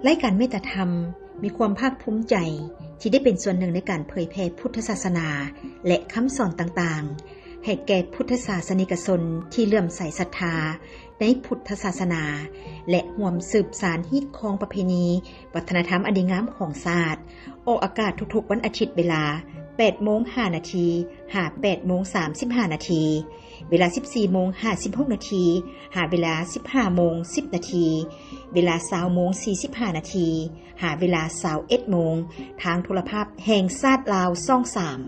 ລາຍການເມດຕາທຳມີຄວາມພາກພູມໃຈທີ່ໄດ້ເປັນສ່ວນໜຶ່ງໃນການເຜີຍແຜ່ພຸດທະສາສະໜາ ແລະ ຄຳສອນຕ່າງໆ ໃຫ້ແກ່ພຸດທະສາສະນິກະຊົນທີ່ເຫຼື້ອມໃສສັດທາໃນພຸດທະສາສະໜາ ແລະ ຮ່ວມສືບສານຮີດຄອງປະເພນີ ວັດທະນະທຳອັນດີງາມຂອງຊາດ. ອອກອາກາດທຸກໆວັນອາທິດເວລາແປດໂມງຫ້ານາທີ ຫາແປດໂມງສາມສິບຫ້ານາທີ, ເວລາສິບສີ່ໂມງຫ້າສິບຫົກນາທີ ຫາເວລາສິບຫ້າໂມງສິບນາທີ, ເວລາຊາວໂມງສີ່ສິບຫ້ານາທີ ຫາເວລາຊາວເອັດໂມງ ທາງໂທລະພາບແຫ່ງຊາດລາວ ຊ່ອງສາມ.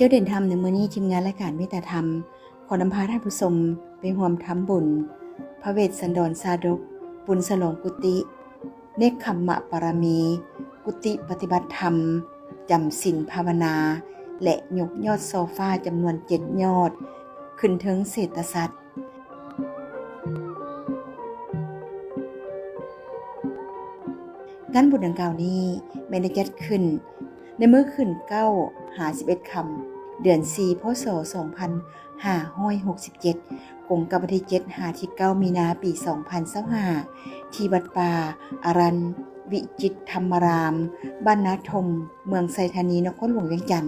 ທ່ຽວເດີນທຳໃນມື້ນີ້, ທີມງານລາຍການເມດຕາທຳ ຂໍນຳພາທ່ານຜູ້ຊົມໄປຮ່ວມທຳບຸນພະເວດສັນດອນຊາດົກ, ບຸນສະຫຼອງກຸຕິ, ເນກຂຳມະປາລະມີ, ກຸຕິປະຕິບັດທຳ, ຈຳສິນພາວະນາ ແລະ ຍົກຍອດຊໍຟ້າຈຳນວນເຈັດຍອດ ຂຶ້ນເທິງເສດຕະສັດ. ງານບຸນດັ່ງກ່າວນີ້ແມ່ນໄດ້ຈັດຂຶ້ນໃນມື້ຂຶ້ນເກົ້າ ຫາ ສິບເອັດຄ່ຳ ເດືອນສີ່ ພ.ສ. ສອງພັນຫ້າຮ້ອຍຫົກສິບເຈັດ ກົງກັບວັນທີເຈັດ ຫາ ທີເກົ້າ ມີນາ ປີສອງພັນຊາວຫ້າ ທີ່ວັດປ່າອາລັນວິຈິດທຳມະລາມ ບ້ານນາທົມ ເມືອງໄຊທານີ ນະຄອນຫຼວງວຽງຈັນ.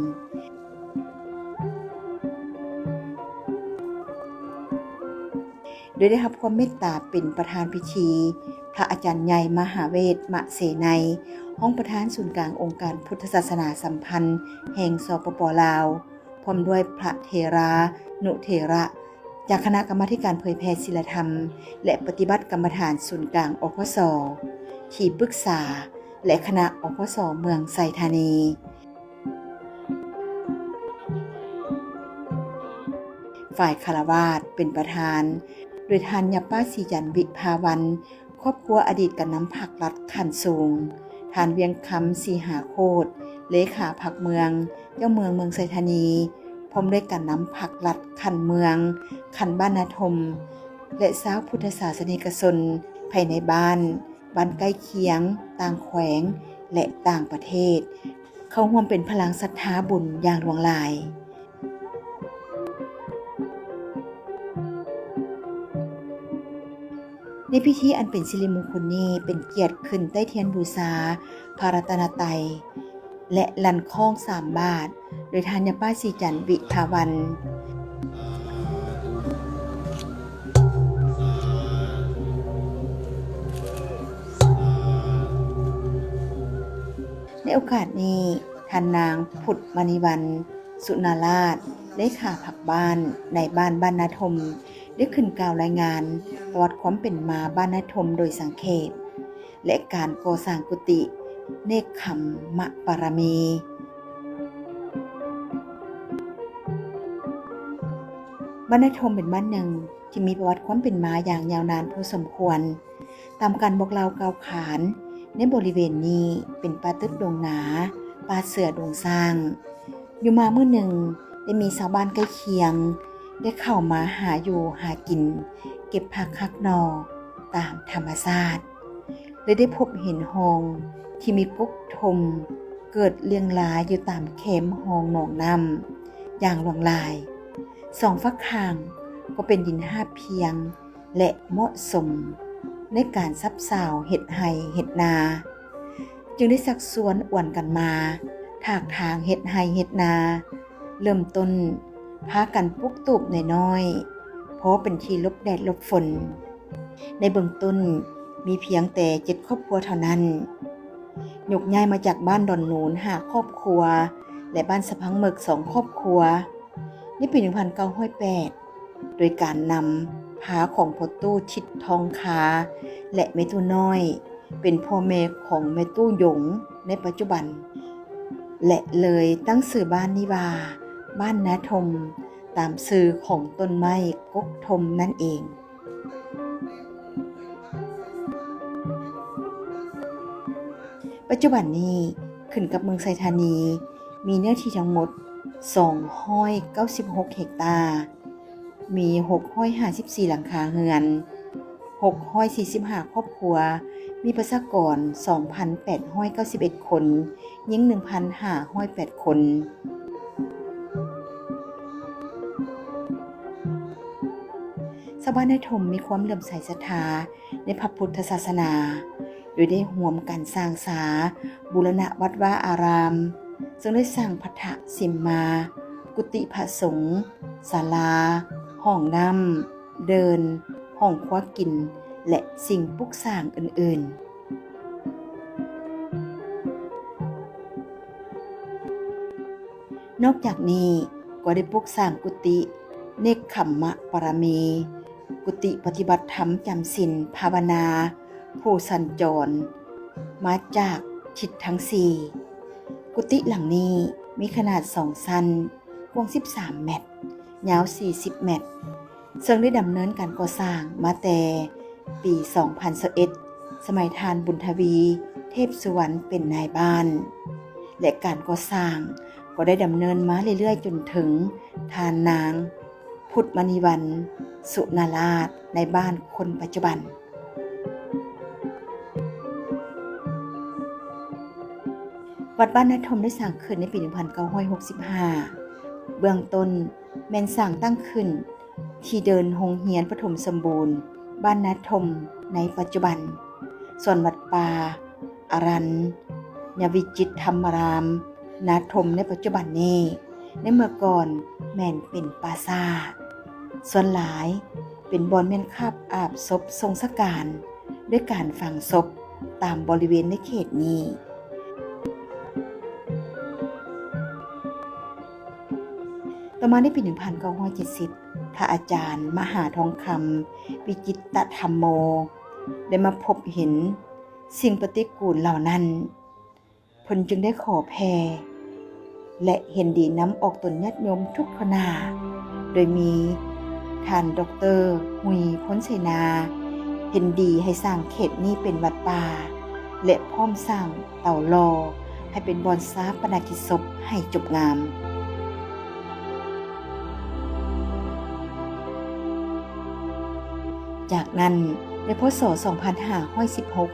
ໂດຍໄດ້ຮັບຄວາມເມດຕາເປັນປະທານພິທີ ພະອາຈານໃຫຍ່ມະຫາເວດ ມະເສໄນ, ຮອງປະທານສູນກາງອົງການພຸດທະສາສະໜາສຳພັນແຫ່ງ ສປປ ລາວ, ພ້ອມດ້ວຍພະເຖລານຸເຖລະ ຈາກຄະນະກຳມາທິການເຜີຍແຜ່ສິນລະທຳ ແລະ ປະຕິບັດກຳມະຖານສູນກາງ ອພສ, ທີ່ປຶກສາ ແລະ ຄະນະ ອພສ ເມືອງໄຊທານີ. ຝ່າຍຄາລະວາດເປັນປະທານ ໂດຍທ່ານ ຍາປ້າ ສີຈັນ ວິພາວັນ, ຄອບຄົວອະດີດການນຳພັກລັດຂັ້ນສູງ, ທ່ານ ວຽງຄຳ ສີຫາໂຄດ, ເລຂາພັກເມືອງ, ເຈົ້າເມືອງເມືອງໄຊທານີ, ພ້ອມດ້ວຍການນຳພັກລັດຂັ້ນເມືອງ, ຂັ້ນບ້ານນາທົມ ແລະ ຊາວພຸດທະສາສະນິກະຊົນພາຍໃນບ້ານ, ບ້ານໃກ້ຄຽງ, ຕ່າງແຂວງ ແລະ ຕ່າງປະເທດ ເຂົ້າຮ່ວມເປັນພະລັງສັດທາບຸນຢ່າງຫຼວງຫຼາຍ. ໃນພິທີອັນເປັນສິລິມຸງຄຸນນີ້ ເປັນກຽດຂຶ້ນໃຕ້ທຽນບູຊາພະລັດຕະນະໄຕ ແລະ ລັ່ນຄ້ອງສາມບາດ ໂດຍທ່ານ ຍາປ້າ ສີຈັນ ວິພາວັນ. ໃນໂອກາດນີ້, ທ່ານນາງ ພຸດມະນີວັນ ສຸນາລາດ, ເລຂາພັກບ້ານໃນບ້ານ ບ້ານນາທົມ ໄດ້ຂຶ້ນກ່າວລາຍງານປະຫວັດຄວາມເປັນມາບ້ານນາທົມໂດຍສັງເຂບ ແລະ ການກໍ່ສ້າງກຸຕິເນກຂຳມະປາລະມີ. ບ້ານນາທົມເປັນບ້ານໜຶ່ງທີ່ມີປະຫວັດຄວາມເປັນມາຢ່າງຍາວນານພໍສົມຄວນ. ຕາມການບອກເລົ່າກ່າວຂານ, ໃນບໍລິເວນນີ້ເປັນປ່າຕຶບດົງໜາ, ປ່າເສືອດົງຊ້າງ. ຢູ່ມາມື້ໜຶ່ງ ໄດ້ມີຊາວບ້ານໃກ້ຄຽງໄດ້ເຂົ້າມາຫາຢູ່ຫາກິນ, ເກັບຜັກຫັກໜໍ່ຕາມທຳມະຊາດ ແລະ ໄດ້ພົບເຫັນຮ່ອງທີ່ມີກົກທົມເກີດລຽງລາຍຢູ່ຕາມແຄມຮ່ອງໜອງນ້ຳຢ່າງຫຼວງຫຼາຍ. ສອງຟາກຂ້າງກໍເປັນດິນຮາບພຽງ ແລະ ເໝາະສົມໃນການສັບສາວເຮັດໄຮ່ເຮັດນາ, ຈຶ່ງໄດ້ຊັກຊວນອວນກັນມາຖາກຖາງເຮັດໄຮ່ເຮັດນາ. ເລີ່ມຕົ້ນພາກັນປຸກຕູບນ້ອຍໆ ພໍເປັນທີ່ຫຼົບແດດຫຼົບຝົນ. ໃນເບື້ອງຕົ້ນມີພຽງແຕ່ເຈັດຄອບຄົວເທົ່ານັ້ນ. ຍົກຍ້າຍມາຈາກບ້ານດອນນູນຫ້າຄອບຄົວ ແລະ ບ້ານສະພັງເໝິກສອງຄອບຄົວ ໃນປີໜຶ່ງພັນເກົ້າຮ້ອຍແປດ ໂດຍການນຳພາຂອງພໍ່ຕູ້ທິດທອງຄາ ແລະ ແມ່ຕູ້ນ້ອຍ ເປັນພໍ່ແມ່ຂອງແມ່ຕູ້ຢົງໃນປັດຈຸບັນ ແລະ ເລີຍຕັ້ງຊື່ບ້ານນີ້ວ່າ ບ້ານນາທົມ ຕາມຊື່ຂອງຕົ້ນໄມ້ກົກທົມນັ້ນເອງ. ປັດຈຸບັນນີ້ ຂຶ້ນກັບເມືອງໄຊທານີ ມີເນື້ອທີ່ທັງໝົດສອງຮ້ອຍເກົ້າສິບຫົກເຮັກຕາ. ມີຫົກຮ້ອຍຫ້າສິບສີ່ຫຼັງຄາເຮືອນ, ຫົກຮ້ອຍສີ່ສິບຫ້າຄອບຄົວ, ມີປະຊາກອນສອງພັນແປດຮ້ອຍເກົ້າສິບເອັດຄົນ, ຍິງໜຶ່ງພັນຫ້າຮ້ອຍແປດຄົນ. ຊາວບ້ານນາທົ່ມມີຄວາມເຫຼື້ອມໃສສັດທາໃນພະພຸດທະສາສະໜາ, ໂດຍໄດ້ຮ່ວມກັນສ້າງສາບູລະນະວັດວາອາຣາມ, ເຊິ່ງໄດ້ສ້າງພັດທະສິມມາ, ກຸຕິພະສົງ, ສາລາ, ຫ້ອງນ້ຳ, ເດີ່ນ, ຫ້ອງຄົວກິນ ແລະ ສິ່ງປຸກສ້າງອື່ນໆ. ນອກຈາກນີ້ກໍໄດ້ປຸກສ້າງກຸຕິເນກຂຳມະປາລະມີ, ກຸຕິປະຕິບັດທຳຈຳສິນພາວະນາ ຜູ້ສັນຈອນມາຈາກທິດທັງສີ່. ກຸຕິຫຼັງນີ້ມີຂະໜາດສອງຊັ້ນ, ກວ້າງສິບສາມແມັດ, ຍາວສີ່ສິບແມັດ, ເຊິ່ງໄດ້ດຳເນີນການກໍ່ສ້າງມາແຕ່ປີສອງພັນຊາວເອັດ ສະໄໝທ່ານບຸນທະວີ ເທບສຸວັນ ເປັນນາຍບ້ານ ແລະ ການກໍ່ສ້າງກໍໄດ້ດຳເນີນມາເລື້ອຍໆ ຈົນເຖິງທ່ານນາງ ພຸດມະນີວັນ ສຸນາລາດ ນາຍບ້ານຄົນປັດຈຸບັນ. ວັດບ້ານນາທົ່ມໄດ້ສ້າງຂຶ້ນໃນປີໜຶ່ງພັນເກົ້າຮ້ອຍຫົກສິບຫ້າ. ເບື້ອງຕົ້ນແມ່ນສ້າງຕັ້ງຂຶ້ນທີ່ເດີ່ນໂຮງຮຽນປະຖົມສົມບູນບ້ານນາທົ່ມໃນປັດຈຸບັນ, ສ່ວນວັດປ່າອາລັນຍະວິຈິດທຳມາລາມ ນາທົ່ມໃນປັດຈຸບັນນີ້ ໃນເມື່ອກ່ອນແມ່ນເປັນປ່າຊ້າ. ສ່ວນຫຼາຍເປັນບ່ອນແມ່ນຄາບອາບສົບສົ່ງສະການ ດ້ວຍການຝັງສົບຕາມບໍລິເວນໃນເຂດນີ້. ຕໍ່ມາໃນປີໜຶ່ງພັນເກົ້າຮ້ອຍເຈັດສິບ ພະອາຈານມະຫາທອງຄຳ ວິຈິດຕະທຳໂມ ໄດ້ມາພົບເຫັນສິ່ງປະຕິກູນເຫຼົ່ານັ້ນ. ເພິ່ນຈຶ່ງໄດ້ຂໍແຜ່ ແລະ ເຫັນດີນຳອອກຕົນຍາດໂຍມທຸກທົ່ວໜ້າ, ໂດຍມີທ່ານ ດອກເຕີ ຫຸຍ ພົນເສນາ ເຫັນດີໃຫ້ສ້າງເຂດນີ້ເປັນວັດປ່າ ແລະ ພ້ອມສ້າງເຕົາຫຼໍ່ໃຫ້ເປັນບ່ອນຊາປະນະກິດສົບໃຫ້ຈົບງາມ. ຈາກນັ້ນ ໃນ ພ.ສ. ສອງພັນຫ້າຮ້ອຍສິບຫົກ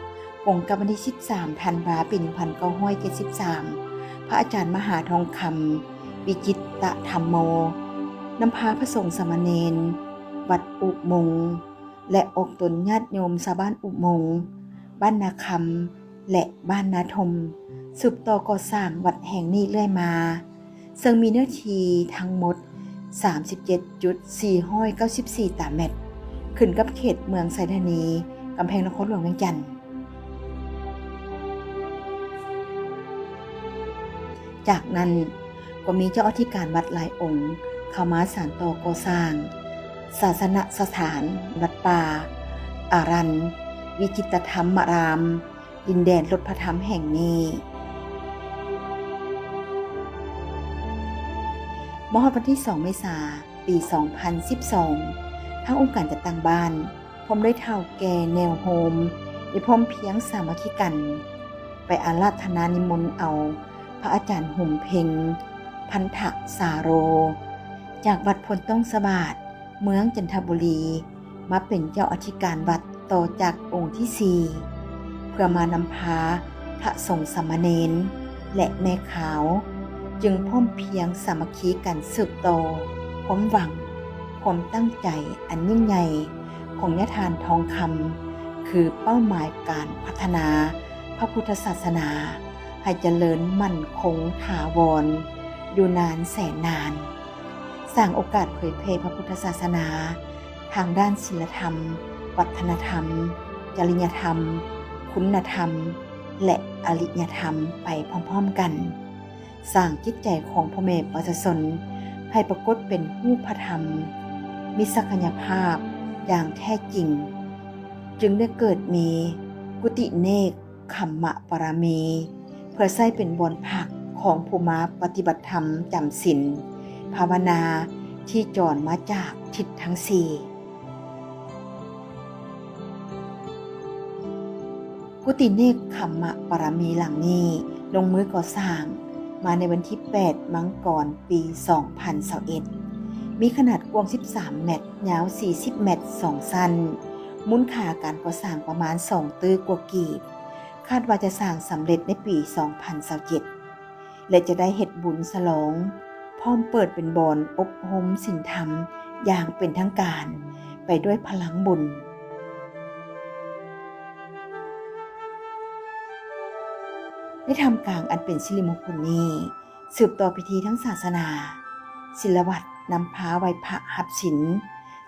ກົງກັບວັນທີສິບສາມ ທັນວາ ປີໜຶ່ງພັນເກົ້າຮ້ອຍເຈັດສິບສາມ ພະອາຈານມະຫາທອງຄຳ ວິຈິດຕະທຳໂມ ນຳພາພະສົງສາມະເນນວັດອຸມົງ ແລະ ອອກຕົນຍາດໂຍມຊາວບ້ານອຸມົງ, ບ້ານນາຄຳ ແລະ ບ້ານນາທົ່ມ ສືບຕໍ່ກໍ່ສ້າງວັດແຫ່ງນີ້ເລື້ອຍມາ. ເຊິ່ງມີເນື້ອທີ່ທັງໝົດສາມສິບເຈັດຈຸດສີ່ຮ້ອຍເກົ້າສິບສີ່ຕາແມັດ, ຂຶ້ນກັບເຂດເມືອງໄຊທານີ, ກຳແພງນະຄອນຫຼວງວຽງຈັນ. ຈາກນັ້ນກໍມີເຈົ້າອະທິການວັດຫຼາຍອົງເຂົ້າມາສານຕໍ່ກໍ່ສ້າງສາສະນະສະຖານວັດປ່າອາລັນວິຈິດຕະທຳມະລາມ ດິນແດນລົດພະທຳແຫ່ງນີ້. ມາຮອດວັນທີສອງ ເມສາ ປີສອງພັນສິບສອງ ທາງອົງການຈັດຕັ້ງບ້ານ ພ້ອມດ້ວຍທ້າວແກ່ແນວໂຮມ ໄດ້ພ້ອມພຽງສາມັກຄີກັນ ໄປອາລາທະນານິມົນເອົາພະອາຈານຫົມເພັງ ພັນທະສາໂຣ ຈາກວັດໂພນຕ້ອງສະບາດ ເມືອງຈັນທະບູລີ ມາເປັນເຈົ້າອະທິການວັດຕໍ່ຈາກອົງທີສີ່ ເພື່ອມານຳພາພະສົງສາມະເນນ ແລະ ແມ່ຂາວ ຈຶ່ງພ້ອມພຽງສາມັກຄີກັນສືບຕໍ່ຄວາມຫວັງ, ຄວາມຕັ້ງໃຈອັນຍິ່ງໃຫຍ່ຂອງຍາທ່ານທອງຄຳ ຄືເປົ້າໝາຍການພັດທະນາພະພຸດທະສາສະໜາໃຫ້ຈະເລີນໝັ້ນຄົງຖາວອນຢູ່ນານແສນນານ. ສ້າງໂອກາດເຜີຍແຜ່ພະພຸດທະສາສະໜາທາງດ້ານສິນລະທຳ, ວັດທະນະທຳ, ຈະລິຍະທຳ, ຄຸນນະທຳ ແລະ ອະລິຍະທຳໄປພ້ອມໆກັນ. ສ້າງຈິດໃຈຂອງພໍ່ແມ່ປະຊາຊົນໃຫ້ປາກົດເປັນຮູບພະທຳ, ມີສັກກະຍະພາບຢ່າງແທ້ຈິງ, ຈຶ່ງໄດ້ເກີດມີກຸຕິເນກ ຂຳມະປາລະມີ ເພື່ອໃຊ້ເປັນບ່ອນພັກຂອງຜູ້ມາປະຕິບັດທຳຈຳສິນພາວະນາທີ່ຈອນມາຈາກທິດທັງສີ່. ກຸຕິເນກຂຳມະປາລະມີຫຼັງນີ້ລົງມືກໍ່ສ້າງມາໃນວັນທີແປດ ມັງກອນ ປີສອງພັນຊາວເອັດ. ມີຂະໜາດກວ້າງສິບສາມແມັດ, ຍາວສີ່ສິບແມັດ ສອງຊັ້ນ, ມູນຄ່າການກໍ່ສ້າງປະມານສອງຕື້ກວ່າກີບ, ຄາດວ່າຈະສ້າງສຳເລັດໃນປີສອງພັນຊາວເຈັດ ແລະ ຈະໄດ້ເຮັດບຸນສະຫຼອງ ພ້ອມເປີດເປັນບ່ອນອົບຮົມສິນທຳຢ່າງເປັນທາງການ ໄປດ້ວຍພະລັງບຸນ. ໃນທ່າມກາງອັນເປັນສິລິມຸງຄຸນນີ້, ສືບຕໍ່ພິທີທາງສາສະໜາ, ສິລະວັດນຳພາໄຫວ້ພະຮັບສິນ,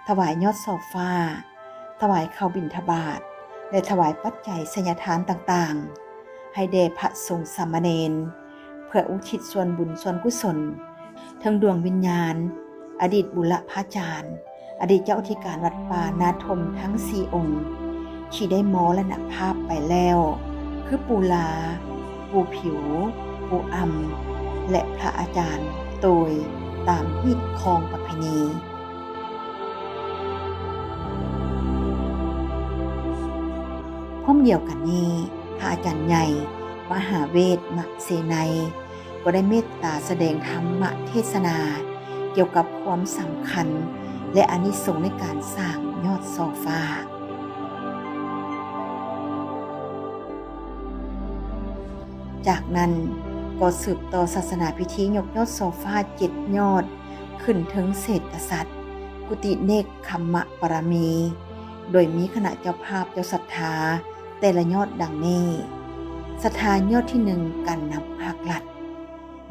ຖວາຍຍອດຊໍ່ຟ້າ, ຖວາຍເຂົ້າບິນທະບາດ ແລະ ຖວາຍປັດໄຈໄຊຍະທານຕ່າງໆ ໃຫ້ແດ່ພະສົງສາມະເນນ ເພື່ອອຸທິດສ່ວນບຸນສ່ວນກຸສົນ ເຖິງດວງວິນຍານອະດີດບຸລະພາຈານ, ອະດີດເຈົ້າອະທິການວັດປ່ານາທົມທັງສີ່ອົງ ທີ່ໄດ້ມໍລະນະພາບໄປແລ້ວ ຄື ປູ່ຫຼາ, ປູ່ຜິວ, ປູ່ອຳ ແລະ ພະອາຈານໂຕຍ ຕາມຮີດຄອງປະເພນີ. ພ້ອມດຽວກັນນີ້, ພະອາຈານໃຫຍ່ ມະຫາເວດມະເສໄນ ກໍໄດ້ເມດຕາສະແດງທຳມະເທດສະນາກ່ຽວກັບຄວາມສຳຄັນ ແລະ ອານິສົງໃນການສ້າງຍອດຊໍ່ຟ້າ. ຈາກນັ້ນກໍສືບຕໍ່ສາສະໜາພິທີຍົກຍອດຊໍ່ຟ້າເຈັດຍອດຂຶ້ນເທິງເສດກະສັດ ກຸຕິເນກຄຳມະປາລະມີ ໂດຍມີຄະນະເຈົ້າພາບເຈົ້າສັດທາແຕ່ລະຍອດດັ່ງນີ້: ສັດທາຍອດທີໜຶ່ງ ການນຳພາກລັດ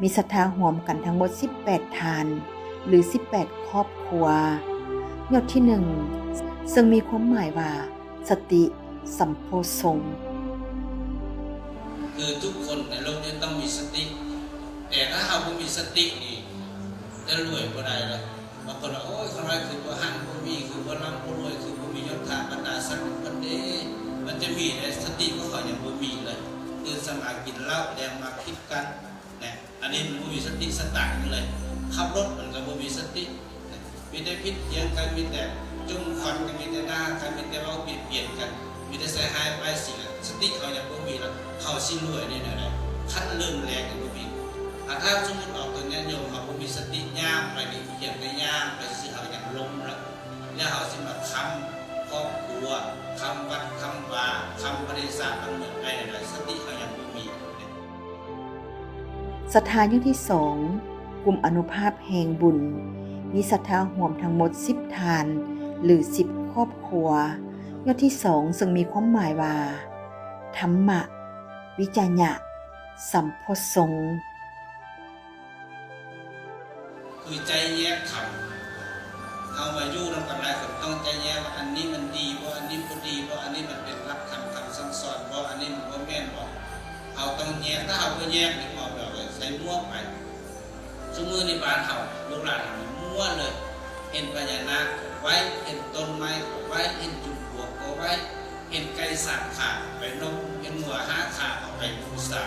ມີສັດທາຮວມກັນທັງໝົດສິບແປດທ່ານ ຫຼື ສິບແປດຄອບຄົວ. ຍອດທີໜຶ່ງ ເຊິ່ງມີຄວາມໝາຍວ່າ ສະຕິສຳໂພຊົງ. ຄືທຸກຄົນໃນໂລກນີ້ຕ້ອງມີສະຕິ, ແຕ່ຖ້າເຮົາບໍ່ມີສະຕິນີ້ ຈະລວຍບໍ່ໄດ້ເລີຍ. ບາງຄົນວ່າ ໂອ້ຍ ຂ້ານ້ອຍຄືບໍ່ຮັ່ງບໍ່ມີ, ຄືບໍ່ລ່ຳບໍ່ລວຍ, ຄືບໍ່ມີຍົດຖາບັນດາສັກເພິ່ນເດ້. ມັນຈະມີໄດ້, ສະຕິຂອງເຂົາຍັງບໍ່ມີເລີຍ. ຕື່ນເຊົ້າມາກິນເຫຼົ້າ, ແລງມາຜິດກັນ ນະ, ອັນນີ້ມັນບໍ່ມີສະຕິສະຕັງເລີຍ. ຂັບລົດມັນກໍບໍ່ມີສະຕິ ນະ, ມີແຕ່ຜິດຖຽງກັນ, ມີແຕ່ຈົ່ມຄວັນກັນ, ມີແຕ່ດ່າກັນ, ມີແຕ່ເວົ້າບຽດບຽນກັນ, ມີແຕ່ໃສ່ຮ້າຍປ້າຍສີ. ສະຕິເຮົາຍັງບໍ່ມີລະ ເຮົາຊິລວຍໄດ້ແນວໃດ? ຄັນເລີ່ມແລກຍັງບໍ່ມີ. ຖ້າ ຖ້າສົມມຸດອອກຕົນຍາດໂຍມ ເຮົາບໍ່ມີສະຕິ ຍ່າງໄປນີ້ ພຽງແຕ່ຍ່າງໄປຊື່ໆ ເຮົາຍັງລົ້ມລະ. ແລ້ວເຮົາຊິມາຄ້ຳຄອບຄົວ, ຄ້ຳວັດ, ຄ້ຳວາ, ຄ້ຳປະເທດຊາດບ້ານເມືອງໄດ້ແນວໃດ? ສະຕິເຮົາຍັງບໍ່ມີ. ສັດທາຍອດທີສອງ ກຸ່ມອານຸພາບແຫ່ງບຸນ ມີສັດທາຮວມທັງໝົດສິບທ່ານ ຫຼື ສິບຄອບຄົວ. ຍອດທີສອງ ເຊິ່ງມີຄວາມໝາຍວ່າ ທຳມະວິຈະຍະສຳໂພຊົງ. ຄືໃຈແຍກທຳ. ເຮົາມາຢູ່ນຳກັນຫຼາຍຄົນ ຕ້ອງໃຈແຍກວ່າ ອັນນີ້ມັນດີບໍ່, ອັນນີ້ບໍ່ດີບໍ່, ອັນນີ້ມັນເປັນຫຼັກທຳຄຳສັ່ງສອນບໍ່, ອັນນີ້ມັນບໍ່ແມ່ນບໍ່. ເຮົາຕ້ອງແຍກ, ຖ້າເຮົາບໍ່ແຍກນີ້ ເວົ້າແບບວ່າໃສ່ໝວກໄປ. ຊຸມື້ນີ້ບ້ານເຮົາ ລູກຫຼານເຮົານີ້ມົວເລີຍ, ເຫັນພະຍານາກກໍໄຫວ້, ເຫັນຕົ້ນໄມ້ກໍໄຫວ້, ເຫັນຈຸມປວກກໍໄຫວ້, ເຫັນໄກ່ສາມຂາໄປນົບ, ເຫັນງົວຫ້າຂາເອົາໄປບູຊາ.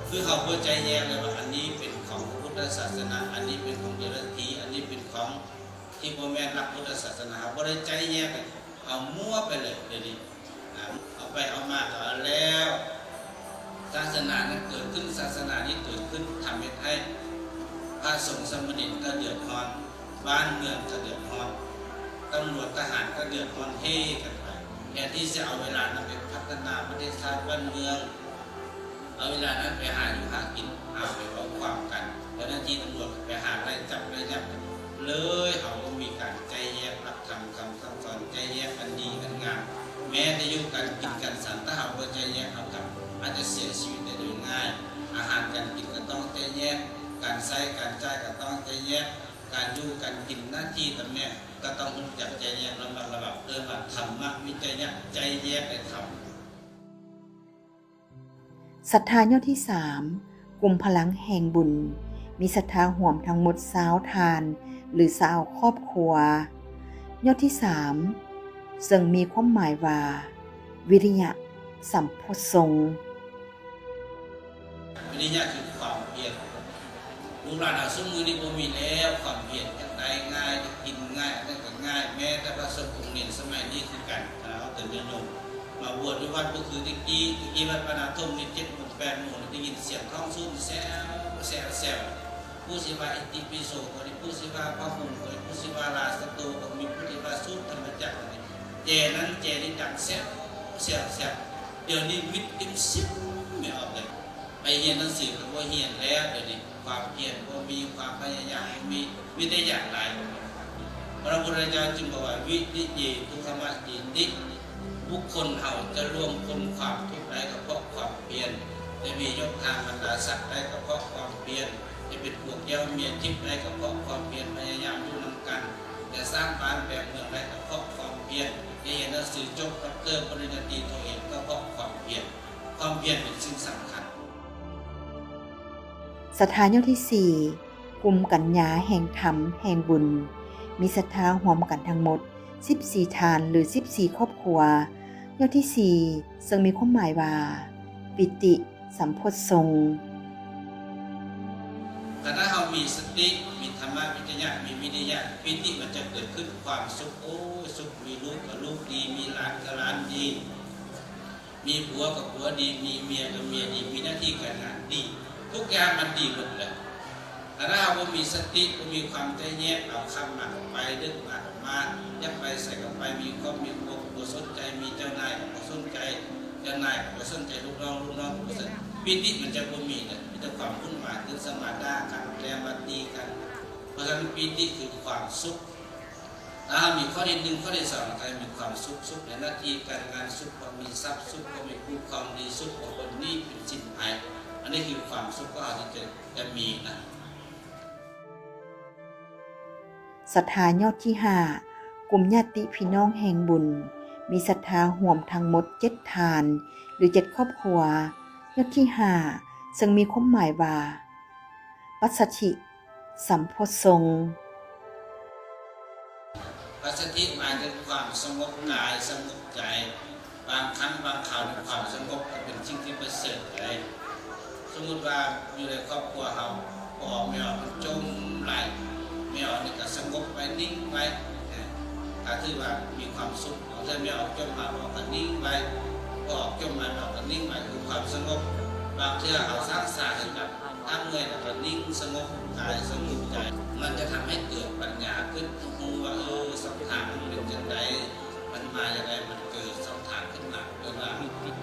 ຄືເຮົາບໍ່ໃຈແຍກເລີຍວ່າ ອັນນີ້ເປັນຂອງພະພຸດທະສາສະໜາ, ອັນນີ້ເປັນຂອງເດລັດຖີ, ອັນນີ້ເປັນຂອງທີ່ບໍ່ແມ່ນຫຼັກພຸດທະສາສະໜາ. ເຮົາບໍ່ໄດ້ໃຈແຍກເລີຍ, ເຮົາມົວໄປເລີຍດຽວນີ້. ເອົາໄປເອົາມາກໍເອົາແລ້ວ. ສາສະໜານັ້ນເກີດຂຶ້ນ, ສາສະໜານີ້ເກີດຂຶ້ນ, ທຳເຮັດໃຫ້ພະສົງສາມະເນນກໍເດືອດຮ້ອນ, ບ້ານເມືອງກໍເດືອດຮ້ອນ, ຕຳຫຼວດທະຫານກໍເດືອດຮ້ອນເຮກັນໄປ. ແທນທີ່ຈະເອົາເວລານັ້ນໄປພັດທະນາປະເທດຊາດບ້ານເມືອງ, ເອົາເວລານັ້ນໄປຫາຢູ່ຫາກິນ, ຫາໄປເວົ້າຄວາມກັນ, ເຈົ້າໜ້າທີ່ຕຳຫຼວດໄປຫາໄລ່ຈັບໄລ່ຫຍັບ, ເລີຍເຮົາບໍ່ມີການໃຈແຍກຫຼັກທຳຄຳສັ່ງສອນ, ໃຈແຍກອັນດີອັນງາມ. ແມ້ແຕ່ຢູ່ກັນກິນກັນສັນ, ຖ້າເຮົາບໍ່ໃຈແຍກ, ເຮົາກໍອາດຈະເສຍຊີວິດໄດ້ໂດຍງ່າຍ. ອາຫານການກິນກໍຕ້ອງໃຈແຍກ, ການໃຊ້ການຈ່າຍກໍຕ້ອງໃຈແຍກ, ການຢູ່ການກິນ, ໜ້າທີ່ຕຳແໜ່ງ ກໍຕ້ອງຮູ້ຈັກໃຈແຍກ, ລະມັດລະວັງ. ເອີ້ນວ່າທຳມະວິຈະຍະ, ໃຈແຍກໃນທຳ. ສັດທາຍອດທີສາມ ກຸ່ມພະລັງແຫ່ງບຸນ ມີສັດທາຮວມທັງໝົດຊາວທ່ານ ຫຼື ຊາວຄອບຄົວ. ຍອດທີສາມ ເຊິ່ງມີຄວາມໝາຍວ່າ ວິລິຍະສຳໂພຊົງ. ວິລິຍະຄືຄວາມພຽນ. ລູກຫຼານເຮົາຊຸມື້ນີ້ບໍ່ມີແລ້ວຄວາມພຽນ, ຢາກໄດ້ງ່າຍ, ຢາກກິນງ່າຍ, ອັນນັ້ນກໍງ່າຍ. ແມ້ແຕ່ພະສົງອົງເນນສະໄໝນີ້ຄືກັນ, ເຮົາເປັນຍາດໂຍມມາບວດຢູ່ວັດບໍ່ຄືແຕ່ກີ້. ແຕ່ກີ້ວັດປະນາທົມນີ້ ເຈັດໂມງແປດໂມງ ໄດ້ຍິນສຽງທ້ອງສູນແຊວໆ. ຜູ້ຊິວ່າອິຕິປິໂສກໍດີ ຜູ້ຊິວ່າພະຫຸ່ມກໍດີ ຜູ້ຊິວ່າລາຊະໂຕກໍມີ ຜູ້ທີ່ວ່າສູດທຳມະຈັກກໍດີ ແຈນັ້ນແຈນີ້ດັງແຊວໆໆ ດຽວນີ້ມິດຕິມຊິມແມ່ອອກເລີຍ. ໄປຮຽນໜັງສືກໍບໍ່ຮຽນແລ້ວ ດຽວນີ້ຄວາມພຽນບໍ່ມີ ຄວາມພະຍາຍາມບໍ່ມີ ມີແຕ່ຢາກຕາຍ. ພະພຸດທະເຈົ້າຈຶ່ງບອກວ່າ ວິລິເຍ ທຸກຂະມະເຈຕິ ບຸກຄົນເຮົາຈະລ່ວງພົ້ນຄວາມທຸກໄດ້ກໍເພາະຄວາມພຽນ, ຈະມີຍົດຖາບັນດາສັກໄດ້ກໍເພາະຄວາມພຽນ, ຈະເປັນຜົວແກ້ວເມຍທິບໄດ້ກໍເພາະຄວາມພຽນ, ພະຍາຍາມຢູ່ນຳກັນ, ຈະສ້າງບ້ານແປງເມືອງໄດ້ກໍເພາະຄວາມພຽນ, ຈະຮຽນໜັງສືຈົບດັອກເຕີ ປະລິນຍາຕີ ໂທເອກກໍເພາະຄວາມພຽນ. ຄວາມພຽນເປັນສິ່ງສຳຄັນ. ສັດທາຍອດທີສີ່ ກຸ່ມກັນຍາແຫ່ງທຳແຫ່ງບຸນ ມີສັດທາຮວມກັນທັງໝົດສິບສີ່ທ່ານ ຫຼື ສິບສີ່ຄອບຄົວ. ຍອດທີສີ່ ເຊິ່ງມີຄວາມໝາຍວ່າ ປີຕິສຳໂພດຊົງ. ຄັນຖ້າເຮົາມີສະຕິ ມີທຳມະວິຈະຍະ ມີວິລິຍະ ປີຕິມັນຈະເກີດຂຶ້ນ ຄວາມສຸກ ໂອ້ຍ ສຸກ ມີລູກກໍລູກດີ ມີຫຼານກໍຫຼານດີ ມີຜົວກໍຜົວດີ ມີເມຍກໍເມຍດີ ມີໜ້າທີ່ການງານດີ ທຸກຢ່າງມັນດີໝົດແຫຼະ. ຖ້າເຮົາບໍ່ມີສະຕິ ບໍ່ມີຄວາມໃຈແຍກ ເອົາຄ່ຳມາກໍໄປ ດຶກມາກໍມາ ຢາກໄປໃສກໍໄປ ມີຄອບມີຄົວກໍບໍ່ສົນໃຈ ມີເຈົ້ານາຍກໍບໍ່ສົນໃຈ ເຈົ້ານາຍກໍບໍ່ສົນໃຈລູກນ້ອງ ລູກນ້ອງກໍບໍ່ສົນ ປີຕິມັນຈະບໍ່ມີເດ້ ມີແຕ່ຄວາມວຸ່ນວາຍ ຕື່ນເຊົ້າມາດ່າກັນ ແລງມາຕີກັນ. ເພາະສະນັ້ນ ປີຕິຄືຄວາມສຸກ. ຖ້າເຮົາມີຂໍ້ທີໜຶ່ງ ຂໍ້ທີສອງ ແລ້ວກໍມີຄວາມສຸກ ສຸກໃນໜ້າທີ່ການງານ ສຸກເພາະມີຊັບ ສຸກເພາະມີຄູ່ຄອງດີ ສຸກເພາະເປັນໜີ້ເປັນສິນໄພ ອັນນີ້ຄືຄວາມສຸກຂອງເຮົາທີ່ຈະ ຈະມີນະ. ສັດທາຍອດທີຫ້າ ກຸ່ມຍາດຕິພີ່ນ້ອງແຫ່ງບຸນ ມີສັດທາຮວມທັງໝົດເຈັດທ່ານ ຫຼື ເຈັດຄອບຄົວ. ຍອດທີຫ້າ ເຊິ່ງມີຄວາມໝາຍວ່າ ປັດສະຖິສຳໂພດຊົງ. ປັດສະຖິໝາຍເຖິງຄວາມສະຫງົບກາຍ ສະຫງົບໃຈ. ບາງຄັ້ງບາງຄາວ ຄວາມສະຫງົບກໍເປັນສິ່ງທີ່ປະເສີດໄດ໋. ສົມມຸດວ່າຢູ່ໃນຄອບຄົວເຮົາ ພໍ່ອອກແມ່ອອກມັນຈົ່ມຫຼາຍ ແມ່ອອກນີ້ກໍສະຫງົບໄວ້ ນິ່ງໄວ້. ຖ້າຖືວ່າມີຄວາມສຸກ ບາງເທື່ອແມ່ອອກຈົ່ມມາ ພໍ່ອອກກໍນິ່ງໄວ້ ພໍ່ອອກຈົ່ມມາ ແມ່ອອກກໍນິ່ງໄວ້ ຄືຄວາມສະຫງົບ. ບາງເທື່ອເຮົາສ້າງສາເຮັດແບບ ຖ້າເມື່ອຍແລ້ວກໍນິ່ງສະຫງົບກາຍສະຫງົບໃຈ ມັນຈະທຳໃຫ້ເກີດປັນຍາຂຶ້ນ ຮູ້ວ່າ ເອີ ຊ່ອງທາງມັນເປັນຈັ່ງໃດ ມັນມາຈັ່ງໃດ ມັນເກີດຊ່ອງທາງຂຶ້ນມາ. ເອີ້ນວ່າ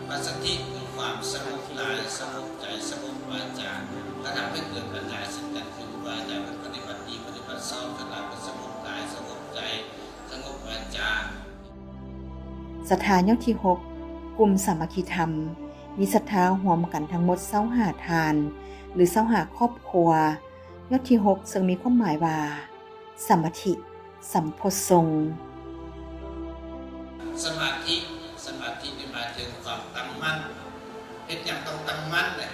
ປັດສະຖິຄືຄວາມສະຫງົບກາຍ ສະຫງົບໃຈ ສະຫງົບວາຈາ ກໍທຳໃຫ້ເກີດປັນຍາເຊັ່ນກັນ ຄືຄູບາອາຈານເພິ່ນປະຕິບັດດີ ປະຕິບັດຊອບ ທັງຫຼາຍເພິ່ນສະຫງົບກາຍ ສະຫງົບໃຈ ສະຫງົບວາຈາ. ສັດທາຍອດທີຫົກ ກຸ່ມສາມັກຄີທຳ ມີສັດທາຮວມກັນທັງໝົດຊາວຫ້າທ່ານ ຫຼື ຊາວຫ້າຄອບຄົວ. ຍອດທີຫົກ ເຊິ່ງມີຄວາມໝາຍວ່າ ສະມາທິສຳໂພດຊົງ. ສະມາທິ ສະມາທິນີ້ໝາຍເຖິງຄວາມຕັ້ງໝັ້ນ. ເຮັດຫຍັງຕ້ອງຕັ້ງໝັ້ນແຫຼະ.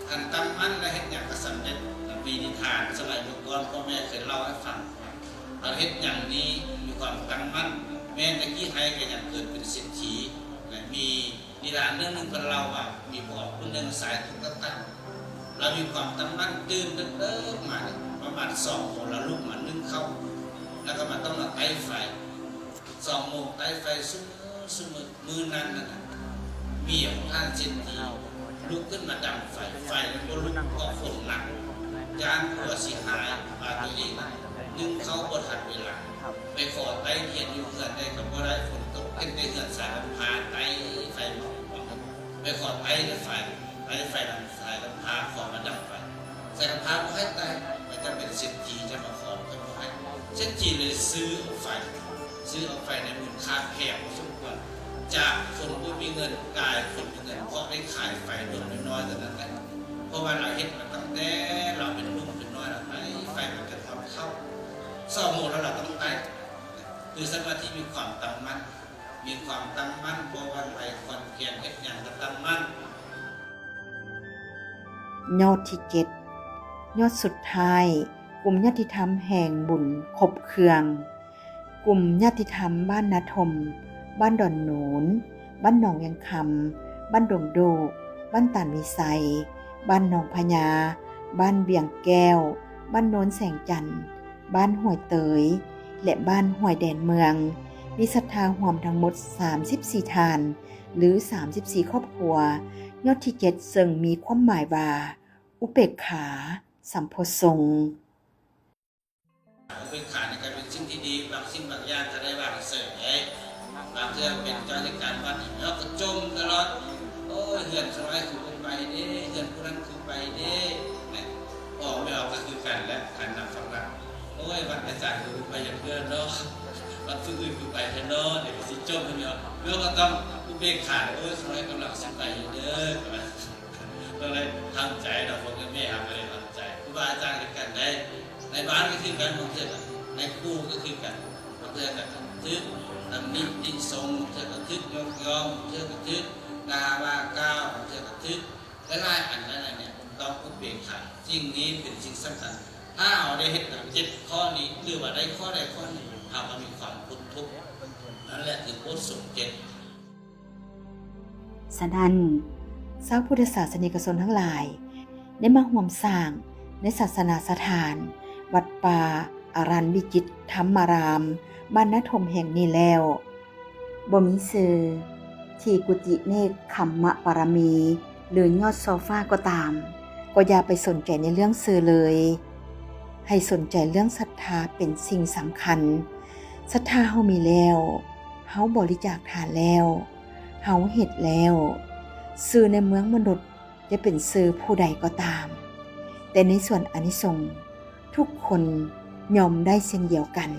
ຄັນຕັ້ງໝັ້ນແລ້ວເຮັດຫຍັງກໍສຳເລັດ. ມີນິທານ ສະໄໝເມື່ອກ່ອນ ພໍ່ແມ່ເຄີຍເລົ່າໃຫ້ຟັງ ເຮົາເຮັດຫຍັງນີ້ມີຄວາມຕັ້ງໝັ້ນ ແມ່ນແຕ່ກີ້ໃຫ້ກໍຍັງເກີດເປັນເສດຖີ ແລະ ມີນິທານເລື່ອງໜຶ່ງເພິ່ນເລົ່າວ່າ ມີພໍ່ຄົນໜຶ່ງສາຍຕົກກະຕັນ ລາວມີຄວາມຕັ້ງໝັ້ນ ຕື່ນເດິກໆມານີ້ ປະມານສອງໂມງ ລາວລຸກມາໜຶ້ງເຂົ້າ ແລ້ວກໍມາຕ້ອງມາໄຕ້ໄຟ ສອງໂມງໄຕ້ໄຟຊຸມື້ ຊຸມື້. ມື້ນັ້ນນັ້ນນະ ເມຍຂອງທ່ານເສດຖີລຸກຂຶ້ນມາດັງໄຟ ໄຟມັນບໍ່ລຸກເພາະຝົນໜັກ ຢ້ານຜົວຊິຫາຍວ່າຕົວເອງໜຶ້ງເຂົ້າບໍ່ທັນເວລາ ໄປຂໍໄຕ້ທຽນຢູ່ເຮືອນໃດກໍບໍ່ໄດ້ ຝົນຕົກ ເຫັນແຕ່ເຮືອນສາຍກຳພາໄຕ້ໄຟໝົດ. ໄປຂໍໄຕ້ໄຟ ໄຕ້ໄຟນຳສາຍກຳພາ ຂໍມາດັງໄຟ ສາຍກຳພາບໍ່ໃຫ້ໄຕ້ ວ່າເຈົ້າເປັນເສດຖີ ເຈົ້າມາຂໍ ເພິ່ນບໍ່ໃຫ້. ເສດຖີເລີຍຊື້ເອົາໄຟ ຊື້ເອົາໄຟໃນມູນຄ່າແພງພໍສົມຄວນ ຈາກຄົນບໍ່ມີເງິນກາຍຄົນມີເງິນ ເພາະໄດ້ຂາຍໄຟດົງນ້ອຍໆຕົວນັ້ນແຫຼະ. ເພາະວ່າລາວເຮັດມາຕັ້ງແຕ່ລາວເປັນໜຸ່ມເປັນນ້ອຍແລ້ວ ໄຕ້ໄຟມາຈົນຮອດເຖົ້າ ສອງໂມງແລ້ວລາວຕ້ອງໄຕ້. ຄືສະມາທິມີຄວາມຕັ້ງໝັ້ນ ມີຄວາມຕັ້ງໝັ້ນ ບໍ່ຫວັ່ນໄຫວຄອນແຄນ ເຮັດຫຍັງກໍຕັ້ງໝັ້ນ. ຍອດທີເຈັດ ຍອດສຸດທ້າຍ ກຸ່ມຍາດຕິທຳແຫ່ງບຸນຄົບເຄື່ອງ. ກຸ່ມຍາດຕິທຳບ້ານນາຖົມ, ບ້ານດອນໂນນ, ບ້ານໜອງວຽງຄຳ, ບ້ານດົງໂດກ, ບ້ານຕານວິໄຊ, ບ້ານໜອງພະຍາ, ບ້ານວຽງແກ້ວ, ບ້ານໂນນແສງຈັນ, ບ້ານຫ້ວຍເຕີຍ ແລະ ບ້ານຫ້ວຍແດນເມືອງ ມີສັດທາຮວມທັງໝົດສາມສິບສີ່ທ່ານ ຫຼື ສາມສິບສີ່ຄອບຄົວ. ຍອດທີເຈັດ ເຊິ່ງມີຄວາມໝາຍວ່າ ອຸເປກຂາ ສຳໂພຊົງ. ອຸເບກຂານີ້ກໍເປັນສິ່ງທີ່ດີ, ບາງສິ່ງບາງຢ່າງກໍໄດ້ວາງເສີຍໄດ້. ບາງເທື່ອເປັນເຈົ້າເຮັດການວັດ ເຮົາກໍຈົ່ມຕະຫຼອດ, ໂອ້ຍ ເຮືອນຂ້ານ້ອຍຄືບໍ່ໄປເດ້, ເຮືອນຜູ້ນັ້ນຄືໄປເດ້, ແມ່ນບໍ່? ແມ່ອອກກໍຄືກັນແຫຼະ, ຄັນນັບສຳລັບ ໂອ້ຍ ວັດອາຈານຄືບໍ່ໄປຈັກເທື່ອເນາະ, ວັດຜູ້ອື່ນຄືໄປແທ້ເນາະ, ດຽວຊິຈົ່ມໃຫ້ແມ່ອອກ. ແມ່ອອກກໍຕ້ອງອຸເບກຂາ, ໂອ້ຍ ຂ້ານ້ອຍກຳລັງຊິໄປຢູ່ເດີ, ກໍວ່າ ຕ້ອງໄດ້ທຳໃຈເນາະ, ພໍ່ກັບແມ່ເຮົາກໍໄດ້ທຳໃຈ. ຄູບາອາຈານຄືກັນໄດ໋, ໃນບ້ານກໍຄືກັນ, ບາງເທື່ອກໍໃນຄູ່ກໍຄືກັນ, ບາງເທື່ອກໍຖືກຕຳໜິຕິຊົມ, ບາງເທື່ອກໍຖືກຍົກຍ້ອງ, ບາງເທື່ອກໍຖືກດ່າວ່າກ່າວ, ບາງເທື່ອກໍຖືກຫຼາຍໆອັນ. ນັ້ນແຫຼະ ຕ້ອງອຸເບກຂາ, ສິ່ງນີ້ເປັນສິ່ງສຳຄັນ. ຖ້າເຮົາໄດ້ເຮັດທັງເຈັດຂໍ້ນີ້ ຫຼືວ່າໄດ້ຂໍ້ໃດຂໍ້ໜຶ່ງ, ເຮົາກໍມີຄວາມພົ້ນທຸກ. ນັ້ນແຫຼະຄືບົດສົມເຈັດ. ສະນັ້ນ, ຊາວພຸດທະສາສະນິກະຊົນທັງຫຼາຍ ໄດ້ມາຮ່ວມສ້າງໃນສາສະໜາສະຖານ ວັດປ່າອາລັນວິຈິດທຳມາລາມ ບ້ານນາທົ່ມແຫ່ງນີ້ແລ້ວ. ບໍ່ມີຊື່ທີ່ກຸຕິເນກຄຳມະປາລະມີ ຫຼື ຍອດຊໍ່ຟ້າກໍຕາມ, ກໍຢ່າໄປສົນໃຈໃນເລື່ອງຊື່ເລີຍ. ໃຫ້ສົນໃຈເລື່ອງສັດທາເປັນສິ່ງສຳຄັນ. ສັດທາເຮົາມີແລ້ວ, ເຮົາບໍລິຈາກທານແລ້ວ, ເຮົາເຮັດແລ້ວ, ຊື່ໃນເມືອງມະນຸດຈະເປັນຊື່ຜູ້ໃດກໍຕາມ, ແຕ່ໃນສ່ວນອານິສົງ ທຸກຄົນຍ່ອມໄດ້ເຊັ່ນດຽວກັນ.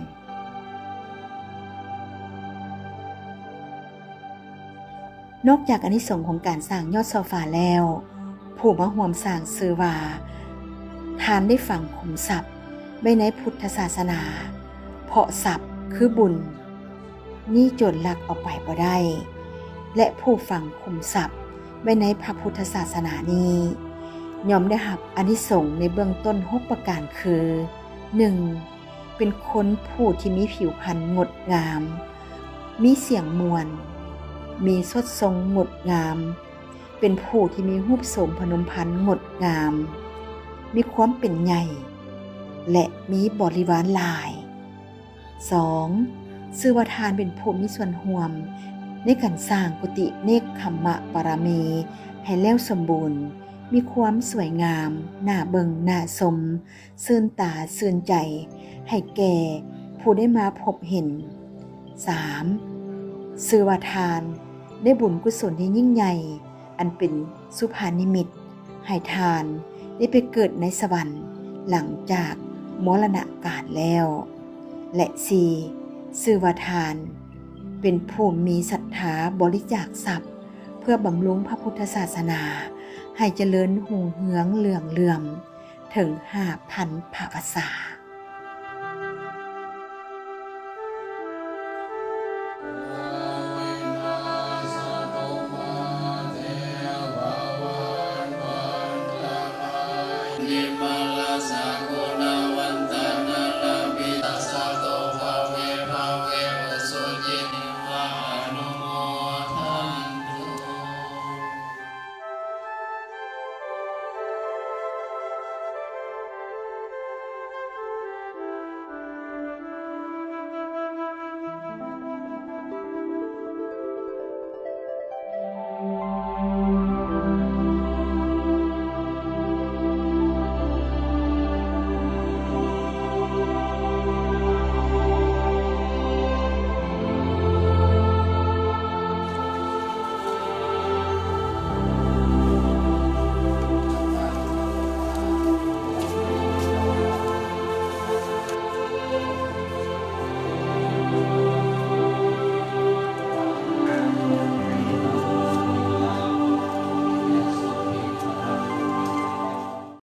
ນອກຈາກອານິສົງຂອງການສ້າງຍອດຊໍ່ຟ້າແລ້ວ, ຜູ້ມາຮ່ວມສ້າງຊື່ວ່າ ທ່ານໄດ້ຝັງຂຸມຊັບໄວ້ໃນພຸດທະສາສະໜາ, ເພາະຊັບຄືບຸນ ນີ້ໂຈນລັກເອົາໄປບໍ່ໄດ້ ແລະ ຜູ້ຝັງຂຸມຊັບໄວ້ໃນພະພຸດທະສາສະໜານີ້ ຍ່ອມໄດ້ຮັບອານິສົງໃນເບື້ອງຕົ້ນຫົກປະການຄື ໜຶ່ງ ເປັນຄົນຜູ້ທີ່ມີຜິວພັນງົດງາມ, ມີສຽງມ່ວນ, ມີສົດຊົງງົດງາມ, ເປັນຜູ້ທີ່ມີຮູບໂສມພະນົມພັນງົດງາມ, ມີຄວາມເປັນໃຫຍ່ ແລະ ມີບໍລິວານຫຼາຍ. ສອງ ຊື່ວ່າທ່ານເປັນຜູ້ມີສ່ວນຮ່ວມໃນການສ້າງກຸຕິເນກຄຳມະປາລະມີໃຫ້ແລ້ວສົມບູນ, ມີຄວາມສວຍງາມ, ໜ້າເບິ່ງ, ໜ້າຊົມ, ຊື່ນຕາ, ຊື່ນໃຈ ໃຫ້ແກ່ຜູ້ໄດ້ມາພົບເຫັນ. ສາມ ຊື່ວ່າທ່ານໄດ້ບຸນກຸສົນທີ່ຍິ່ງໃຫຍ່ ອັນເປັນສຸພານິມິດ ໃຫ້ທ່ານໄດ້ໄປເກີດໃນສະຫວັນຫຼັງຈາກມໍລະນະການແລ້ວ. ແລະ ສີ່ ຊື່ວ່າທ່ານເປັນຜູ້ມີສັດທາບໍລິຈາກຊັບ ເພື່ອບຳລຸງພະພຸດທະສາສະໜາໃຫ້ຈະເລີນຮຸ່ງເຮືອງເຫຼືອງເຫຼື້ອມເຖິງຫ້າພັນພະວັດສາ.